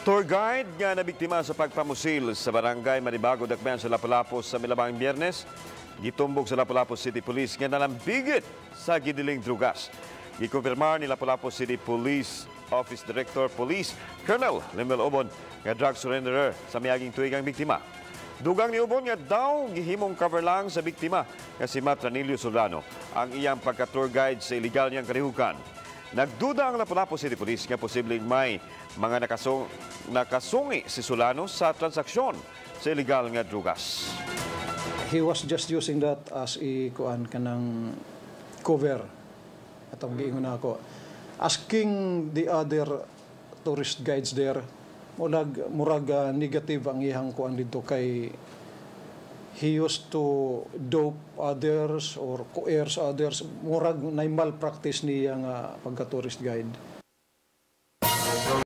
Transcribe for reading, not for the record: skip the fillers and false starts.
Tour guide nga nabiktima sa pagpamusil sa Barangay Maribago, Dakbayan sa Lapu-Lapu sa milabang Biyernes, gitumbok sa Lapu-Lapu City Police nga nalambigit sa gidiling drugas. Gikumpirmar ni Lapu-Lapu City Police Office Director Police Colonel Lemuel Obon nga drug surrenderer sa miaging tuig ang biktima. Dugang ni Obon nga daw gihimong cover lang sa biktima nga si Matranilio Solano ang iyang pagka-tour guide sa illegal niyang kalihukan. Nagduda ang Lapu-Lapu City Police nga posibleng may mga nakasungi si Solano sa transaksyon sa illegal nga drugas. He was just using that as a kuan, kanang cover. Atong giingon nako. Asking the other tourist guides there, murag negative ang iyang kuan dito kay he used to dope others or coerce others. Murag na malpractice niya nga pagka tourist guide.